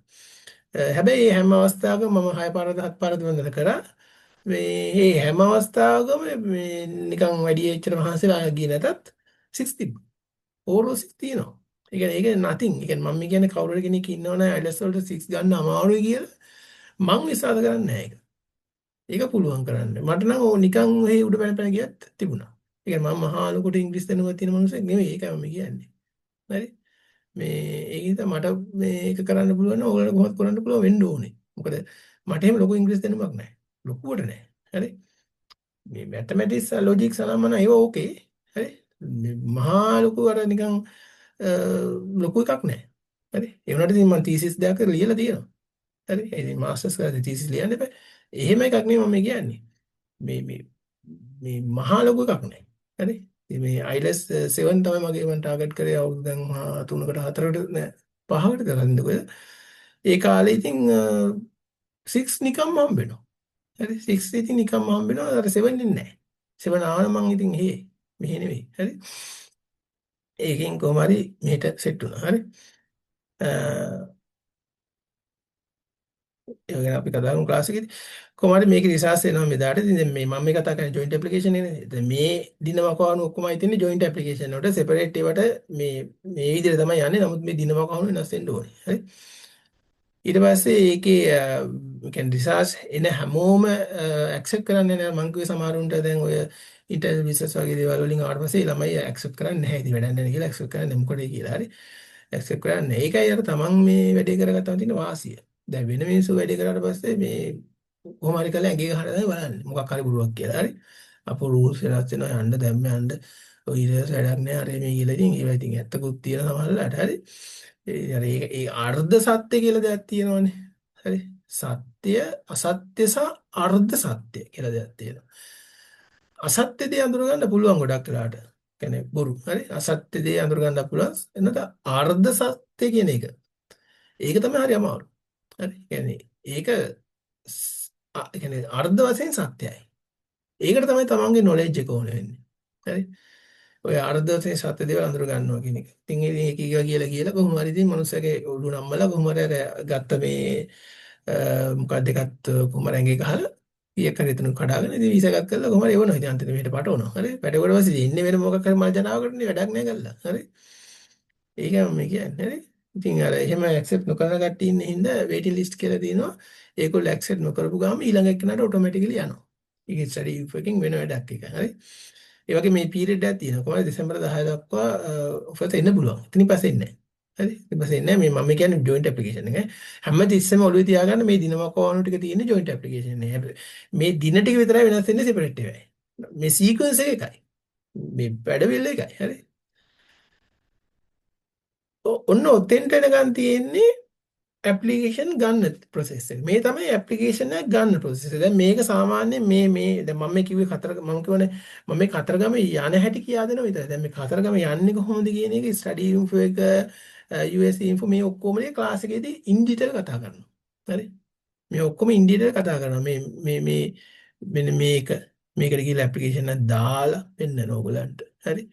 [SPEAKER 1] හැබැයි මේ හැම අවස්ථාවකම මම 6 පාරද 7 පාරද වන්දන කරා. මේ මේ හැම අවස්ථාවකම මේ නිකන් වැඩි එච්චර මහන්සිලා ගියේ නැතත් 6 තිබ්බා. ඕවරෝල් 6 තියෙනවා. ඒ කියන්නේ ඒක nothing. ඒ කියන්නේ මම කියන්නේ කවුරු හරි කෙනෙක් ඉන්නවනේ IELTS වලට 6 ගන්න අමාරුයි කියලා මං විශ්වාස කරන්නේ නැහැ ඒක. ඒක පුළුවන් කරන්න. මට නම් ඕ නිකන් ඔහේ උඩ පැන පැන ගියත් තිබුණා. ඒ කියන්නේ මම මහා ලොකුට ඉංග්‍රීසි දැනුමක් තියෙන මනුස්සයෙක් නෙවෙයි. ඒකයි මම කියන්නේ. හරි? මේ ඒක නිසා මට මේක කරන්න පුළුවන් නම් ඕගොල්ලන්ට කොහොමද කරන්න පුළුවන් වෙන්න ඕනේ. මොකද මට එහෙම ලොකු ඉංග්‍රීසි දැනුමක් නැහැ. ලොකුවට නැහැ. හරි? මේ මැතමැටික්ස් ලොජික්ස් අනම්මන ඒවා ඕකේ. හරි? මේ මහා ලොකු අර නිකන් ලොකු එකක් නෑ. හරි? ඒ වුණාට ඉතින් මම තීසිස් දෙයක් ලියලා තියෙනවා. හරි? ඒ ඉතින් මාස්ටර්ස් කරලා තීසිස් ලියන්න එපා. එහෙම එකක් නෙවෙයි මම කියන්නේ. මේ මේ මේ මහා ලොකු එකක් නෑ. හරි? ඉතින් මේ IELTS 7 තමයි මගේ මම ටාගට් කරේ අවුරුදු දැන් 3කට 4කට නෑ 5කට කරන්නේ කොහෙද? ඒ කාලේ ඉතින් 6 නිකම්ම හම්බ වෙනවා. හරි 6 ඉතින් නිකම්ම හම්බ වෙනවා. අර 7 එන්නේ නෑ. 7 ආවනම් මං ඉතින් එහෙ මෙහෙ නෙවෙයි. හරි? ඒකෙන් කොහොම හරි මෙහෙට සෙට් වුණා. හරි? ඒ ගැන අපි කතා කරමු ක්ලාස් එකේදී. කොහොම හරි මේකේ රිසර්ච් එනවා මෙදාට. ඉතින් දැන් මේ මම මේ කතා කරන්නේ ජොයින්ට් ඇප්ලිකේෂන් එකනේ. දැන් මේ දින වකවානු ඔක්කොමයි තියෙන්නේ ජොයින්ට් ඇප්ලිකේෂන් වලට. සෙපරේට් ඒවට මේ මේ විදිහට තමයි යන්නේ. නමුත් මේ දින වකවානු වෙනස් වෙන්න ඕනේ. හරි? ඊට පස්සේ ඒකේ ඒ කියන්නේ රිසර්ච් එන හැමෝම ඇක්සෙප්ට් කරන්නේ නැහැ. මං කිව්වේ සමහරුන්ට දැන් ඔය ඉන්ටර්නල් බිස්නස් වගේ දේවල් වලින් ආවට පස්සේ ළමයි ඇක්සෙප්ට් කරන්නේ නැහැ. ඉතින් වැඩක් නැහැ කියලා ඇක්සෙප්ට් කරන්නේ මොකටද කියලා. හරි. ඇක්සෙප්ට් කරන්නේ. ඒකයි අර තමන් මේ වැඩේ කරගත්තම තියෙන වාසිය. දැන් වෙන මිනිස්සු වැඩේ කරාට පස්සේ මේ කොහොම හරි කරලා ඇඟේ ගහලා තමයි බලන්නේ. මොකක් හරි බොරුවක් කියලා. හරි. අපෝ රූල්ස් වෙනස් වෙනවා යන්න දැම්ම යන්න. ඔය ඊට වැඩක් නෑ අර මේ කියලා ඉතින් ඒවා ඉතින් ඇත්තකුත් තියෙන සමහරලාට. හරි. ඒ අර ඒක ඒ අර්ධ සත්‍ය කියලා දෙයක් තියෙනවනේ. හරි. සත්‍ය අසත්‍ය සහ අර්ධ සත්‍ය කියලා දෙයක් තියෙනවා. අසත්‍ය දේ අඳුර ගන්න පුළුවන් ගොඩක් වෙලාවට. කියන්නේ බොරු. හරි. අසත්‍ය දේ අඳුර ගන්න පුළුවන්. එනත අර්ධ සත්‍ය කියන එක. ඒක තමයි හරි අමාරු. හරි. කියන්නේ ඒක ඒ කියන්නේ අර්ධ වශයෙන් සත්‍යයි. ඒකට තමයි තමන්ගේ නොලෙජ් එක ඕන වෙන්නේ. හරි. ඔය අර්ධ වශයෙන් සත්‍ය දේවල් අඳුර ගන්නවා කියන එක. ඉතින් ඒක කියලා කියලා කියලා කොහොම හරි ඉතින් මනුස්සයාගේ ඔළුව නම්මලා කොහොම හරි අර ගත්ත මේ මොකක්ද එකත් කොහොම හරි ඇඟේ ගහලා කීයක් හරි එතන කඩාගෙන ඉතින් වීසා එකක් කරලා කොහොම හරි එවනවා. ඉතින් අන්තිමට මෙහෙට පටවනවා. හරි. පැටවුවට පස්සේ ඉතින් ඉන්නේ වෙන මොකක් හරි මල් ජනාවකටනේ වැඩක් නෑ ගල්ලා. හරි. ඒක මම කියන්නේ. හරි. ඉතින් අර එහෙම ඇක්සෙප්ට් නොකරන කට්ටිය ඉන්න හින්දා වේටින් ලිස්ට් කියලා තියෙනවා. ඒගොල්ලෝ ඇක්සෙප්ට් නොකරපු ගාම ඊළඟ එක්කනට ඔටෝමැටිකලි යනවා. ඒක ස්ටඩි ඉන්ෆෝ එකකින් වෙන වැඩක් ඒක. හරි. ඒ වගේ මේ පීරියඩ් එකක් තියෙනවා. කොහොමද දෙසැම්බර් 10 දක්වා ඔෆර්ස් එන්න පුළුවන්. ඉතින් පස්සේ එන්නේ නැහැ. හරි. ඊට පස්සේ එන්නේ නැහැ. මේ මම කියන්නේ ජොයින්ට් ඇප්ලිකේෂන් එක. හැම තිස්සෙම ඔළුවේ තියාගන්න මේ දින වකවානු ටික තියෙන්නේ ජොයින්ට් ඇප්ලිකේෂන් එකේ. මේ දින ටික විතරයි වෙනස් වෙන්නේ සෙපරේට් ඒවායි. මේ සීක්වන්ස් එක එකයි. මේ වැඩ එකයි. හරි. ඔන්න ඔතෙන්ට එනකන් තියෙන්නේ ඇප්ලිකේෂන් ගන්න ප්‍රොසෙස් එක. මේ තමයි ඇප්ලිකේෂන් එක ගන්න ප්‍රොසෙස් එක. දැන් මේක සාමාන්‍යයෙන් මේ මේ දැන් මම මේ කිව්වේ කතර මම කියවනේ මම මේ කතරගම යන හැටි කියා දෙනවා විතරයි. දැන් මේ කතරගම යන්නේ කොහොමද කියන එක ස්ටඩි ඉන්ෆෝ එක US info මේ ඔක්කොම ටික ක්ලාස් එකේදී ඉන් ඩීටේල් කතා කරනවා. හරි. මේ ඔක්කොම ඉන් ඩීටේල් කතා කරනවා. මේ මේ මේ මෙන්න මේක මේකට ගිහලා ඇප්ලිකේෂන් එකක් දාලා පෙන්නන ඕගොල්ලන්ට. හරි.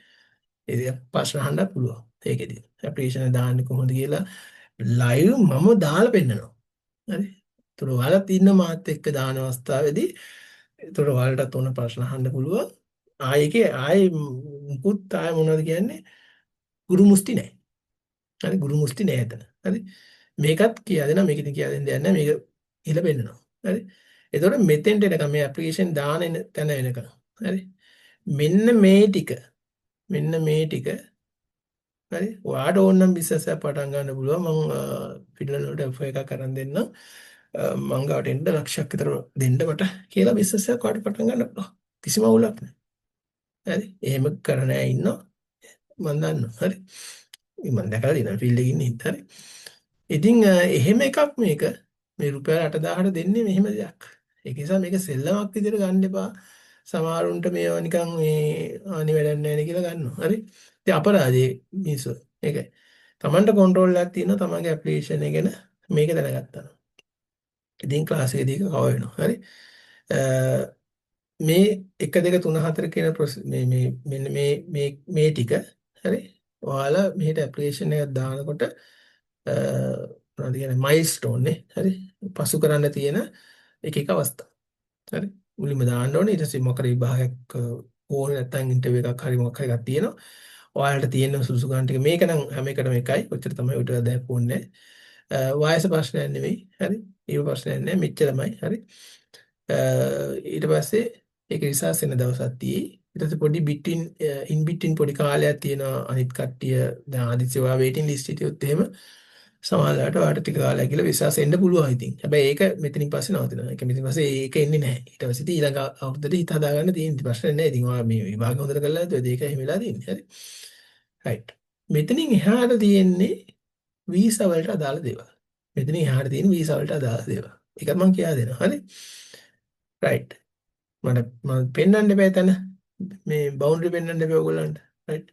[SPEAKER 1] ඒක ප්‍රශ්න අහන්නත් පුළුවන්. ඒකෙදි. ඇප්ලිකේෂන් එක දාන්නේ කොහොමද කියලා ලයිව් මම දාලා පෙන්නනවා. හරි. ඒතර ඔයාලත් ඉන්න මාත් එක්ක දාන අවස්ථාවේදී ඒතර ඔයාලටත් ඕන ප්‍රශ්න අහන්න පුළුවන්. ආයේ ආයේ මුකුත් ආයේ මොනවද කියන්නේ ගුරු මුස්ති නෑ. හරි ගුරු මුස්ති නෑ එතන. හරි. මේකත් කියා දෙනවා මේක ඉතින් කියා දෙන්න දෙයක් නෑ මේක ඉහළ පෙන්නනවා. හරි. එතකොට මෙතෙන්ට එනකම් මේ ඇප්ලිකේෂන් දාන එන තැන එනකම්. හරි. මෙන්න මේ ටික මෙන්න මේ ටික හරි. ඔයාට ඕන නම් බිස්නස් එකක් පටන් ගන්න පුළුවන්. මං ෆින්ලන්ඩ් වලට ඔෆර් එකක් අරන් දෙන්නම්. මං ගාවට එන්න ලක්ෂයක් විතර දෙන්න මට කියලා බිස්නස් එකක් ඔයාට පටන් ගන්න පුළුවන්. කිසිම අවුලක් නෑ. හරි. එහෙම කරන අය ඉන්නවා. මං දන්නවා. හරි. මං දැකලා තියෙනවා ෆීල්ඩ් එකේ ඉන්න හින්දා. හරි. ඉතින් එහෙම එකක් මේක මේ රුපියල් 8000ට දෙන්නේ මෙහෙම දෙයක්. ඒක නිසා මේක සෙල්ලමක් විදිහට ගන්න එපා. සමහරුන්ට මේවා නිකන් මේ අනේ වැඩක් නැහැ නේ කියලා ගන්නවා. හරි. ඉතින් අපරාධේ මිනිස්සු. ඒකයි. තමන්ට කන්ට්‍රෝල් එකක් තියෙනවා තමන්ගේ ඇප්ලිකේෂන් එක ගැන මේක දැනගත්තා නම්. ඉතින් ක්ලාස් එකේදී ඒක කවර් වෙනවා. හරි. මේ 1 2 3 4 කියන මේ මේ මෙන්න මේ මේ මේ ටික, හරි, ඔයාලා මෙහෙට ඇප්ලිකේෂන් එකක් දානකොට මොනවද කියන්නේ මයිල්ස්ටෝන් නේ, හරි, පසු කරන්න තියෙන එක එක අවස්ථා. හරි, මුලින්ම දාන්න ඕනේ. ඊට පස්සේ මොකක් හරි විභාගයක් ඕනේ නැත්නම් ඉන්ටර්විව් එකක් හරි මොකක් හරි එකක් තියෙනවා. ඔයාලට තියෙන සුදුසුකම් ටික මේක නම් හැම එකටම එකයි. ඔච්චර තමයි උඩ දෙයක් ඕනේ. වයස ප්‍රශ්නයක් නෙවෙයි. හරි, ඒව ප්‍රශ්නයක් නෑ, මෙච්චරමයි. හරි, ඊට පස්සේ ඒක රිසර්ච් වෙන දවසක් තියෙයි. ඊට පස්සේ පොඩි බිට්වින් ඉන් බිට්වින් පොඩි කාලයක් තියෙනවා. අනිත් කට්ටිය දැන් හදිස්සි ඔයා වේටින් ලිස්ට් හිටියොත් එහෙම සමහරවිට ඔයාට ටික කාලයක් ගිහලා විශ්වාස එන්න පුළුවන් ඉතින්. හැබැයි ඒක මෙතනින් පස්සේ නවතිනවා. ඒක මෙතනින් පස්සේ ඒක එන්නේ නැහැ. ඊට පස්සේ ඉතින් ඊළඟ අවුරුද්දට හිත හදාගන්න තියෙන ප්‍රශ්න නෑ. ඉතින් ඔයා මේ විභාග හොඳට කරලා නැතුව ඒක එහෙම වෙලා තියෙන්නේ. හරි. රයිට්. මෙතනින් එහාට තියෙන්නේ වීසා වලට අදාළ දේවල්. මෙතනින් එහාට තියෙන වීසා වලට අදාළ දේවල්. ඒකත් මම කියා දෙනවා. හරි. රයිට්. මට මම පෙන්වන්න එපා එතන. මේ බවුන්ඩරි පෙන්වන්න එපා ඔයගොල්ලන්ට. රයිට්.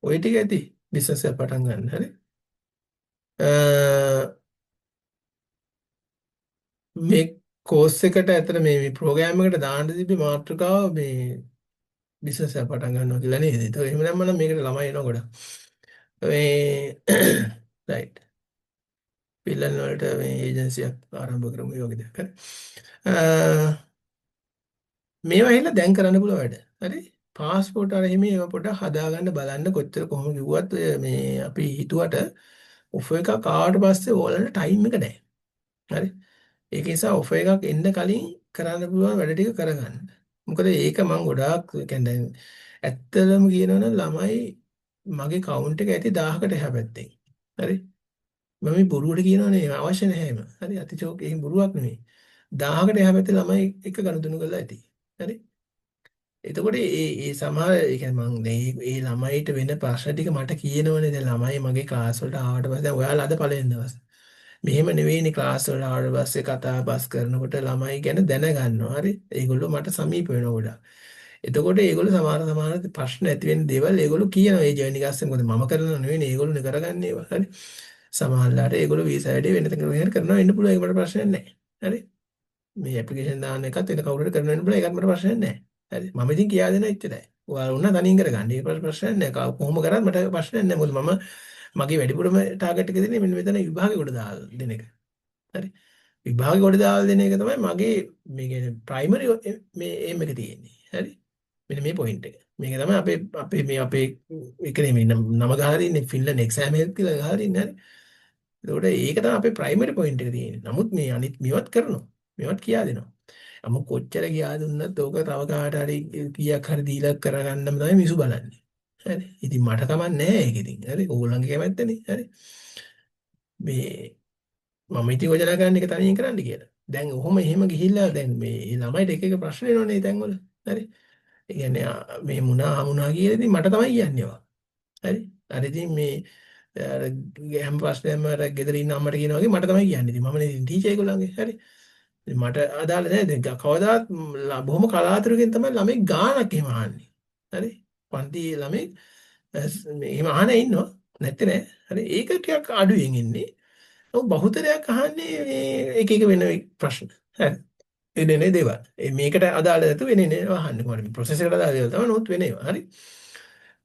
[SPEAKER 1] ඔය ටික ඇති බිස්නස් එක පටන් ගන්න. හරි. මේ කෝස් එකට ඇත්තට මේ මේ ප්‍රෝග්‍රෑම් එකට දාන්න තිබ්බේ මාතෘකාව මේ බිස්නස් එක පටන් ගන්නවා කියලා නේද? ඒක එහෙම නැත්නම් නම් මේකට ළමයි එනවා ගොඩක්. මේ රයිට්. පිල්ලන් වලට මේ ඒජන්සියක් ආරම්භ කරමු ඒ වගේ දෙයක්. හරි. මේවා ඇහිලා දැන් කරන්න පුළුවන් වැඩ. හරි. පාස්පෝර්ට් අර එහෙම ඒවා පොඩ්ඩක් හදාගන්න බලන්න කොච්චර කොහොම කිව්වත් ඔය මේ අපි හිතුවට ඔෆර් එකක් ආවට පස්සේ ඕලන්ට ටයිම් එක නැහැ. හරි. ඒක නිසා ඔෆර් එකක් එන්න කලින් කරන්න පුළුවන් වැඩ ටික කරගන්න. මොකද ඒක මං ගොඩාක් ඒ කියන්නේ දැන් ඇත්තටම කියනවා නම් ළමයි මගේ කවුන්ට් එක ඇති 1000කට එහා පැත්තෙන්. හරි. මම මේ බොරුවට කියනවා නේ, අවශ්‍ය නැහැ එහෙම. හරි, අතිශෝක එහෙම බොරුවක් නෙමෙයි. 1000කට එහා පැත්තේ ළමයි එක ගනුදෙනු කරලා ඇති. හරි. එතකොට ඒ ඒ සමහර ඒ කියන්නේ මං දැන් ඒ ළමයිට වෙන ප්‍රශ්න ටික මට කියනවනේ. දැන් ළමයි මගේ ක්ලාස් වලට ආවට පස්සේ දැන් ඔයාලා අද පළවෙනි දවස්. මෙහෙම නෙවෙයිනේ ක්ලාස් වලට ආවට පස්සේ කතා බස් කරනකොට ළමයි ගැන දැනගන්නවා. හරි. ඒගොල්ලෝ මට සමීප වෙනවා ගොඩක්. එතකොට ඒගොල්ලෝ සමහර සමහර ප්‍රශ්න ඇති වෙන දේවල් ඒගොල්ලෝ කියනවා. ඒ ජර්නි එක අස්සේ මොකද මම කරනව නෙවෙයිනේ ඒගොල්ලෝනේ කරගන්නේ ඒවා. හරි. සමහරලාට ඒගොල්ලෝ වීසා වැඩේ වෙන තැනක හරි කරනවා වෙන්න පුළුවන්. ඒක මට ප්‍රශ්නයක් නෑ. හරි. මේ ඇප්ලිකේෂන් දාන එකත් වෙන කවුරු හරි කරනවා වෙන්න පුළුවන්. ඒකත් මට ප්‍රශ්නයක් නෑ. හරි. මම ඉතින් කියා දෙන එච්චරයි. ඔයාලා උනා තනියෙන් කරගන්න. ඒක ප්‍රශ්නයක් නෑ. කොහොම කරත් මට ප්‍රශ්නයක් නෑ. මොකද මම මගේ වැඩිපුරම ටාගට් එක දෙන්නේ මෙන්න මෙතන විභාගෙ ගොඩ දාලා දෙන එක. හරි. විභාගෙ ගොඩ දාලා දෙන එක තමයි මගේ මේ කියන්නේ ප්‍රයිමරි මේ ඒම් එක තියෙන්නේ. හරි. මෙන්න මේ පොයින්ට් එක. මේක තමයි අපේ අපේ මේ අපේ ඒක නෙමෙයි නම ගහලා තින්නේ ෆින්ලන්ඩ් එක්සෑම් හෙල්ප් කියලා ගහලා තින්නේ. හරි. එතකොට ඒක තමයි අපේ ප්‍රයිමරි පොයින්ට් එක තියෙන්නේ. නමුත් මේ අනිත් මේවත් කරනවා. මේවත් කියා දෙනවා. අම කොච්චර කියා දුන්නත් ඕක තව කාට හරි කීයක් හරි දීලා කරගන්නම තමයි මිනිස්සු බලන්නේ. හරි. ඉතින් මට කමක් නැහැ ඒක ඉතින්. හරි. ඕගොල්ලන්ගේ කැමැත්තනේ. හරි. මේ මම ඉතින් යෝජනා කරන්නේ ඒක තනියෙන් කරන්න කියලා. දැන් ඔහොම එහෙම ගිහිල්ලා දැන් මේ ළමයිට එක එක ප්‍රශ්න එනවනේ ඒ තැන්වල. හරි. ඒ කියන්නේ මේ මුණා හමුණා කියලා ඉතින් මට තමයි කියන්නේ ඒවා. හරි. අර ඉතින් මේ අර හැම ප්‍රශ්නයක්ම අර ගෙදර ඉන්න අම්මට කියනවා වගේ මට තමයි කියන්නේ. ඉතින් මම නේ ඉතින් ටීචර් ඒගොල්ලන්ගේ. හරි. ඉතින් මට අදාළ නෑ. දැන් කවදාත් බොහොම කලාතුරකින් තමයි ළමයි ගානක් එහෙම අහන්නේ. හරි. පන්ති ළමයි මේ එහෙම අහන ඉන්නවා. නැත්තේ නෑ. හරි. ඒක ටිකක් අඩුවෙන් ඉන්නේ. ඔව් බහුතරයක් අහන්නේ මේ එක එක වෙන ප්‍රශ්න. හරි. වෙන වෙන දේවල්. ඒ මේකට අදාළ නැතුව වෙන වෙන ඒවා අහන්නේ. කොහොමද මේ ප්‍රොසෙස් එකට අදාළ දේවල් තමයි නමුත් වෙන ඒවා. හරි.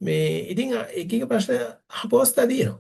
[SPEAKER 1] මේ ඉතින් එක එක ප්‍රශ්න අහපු අවස්ථා තියෙනවා.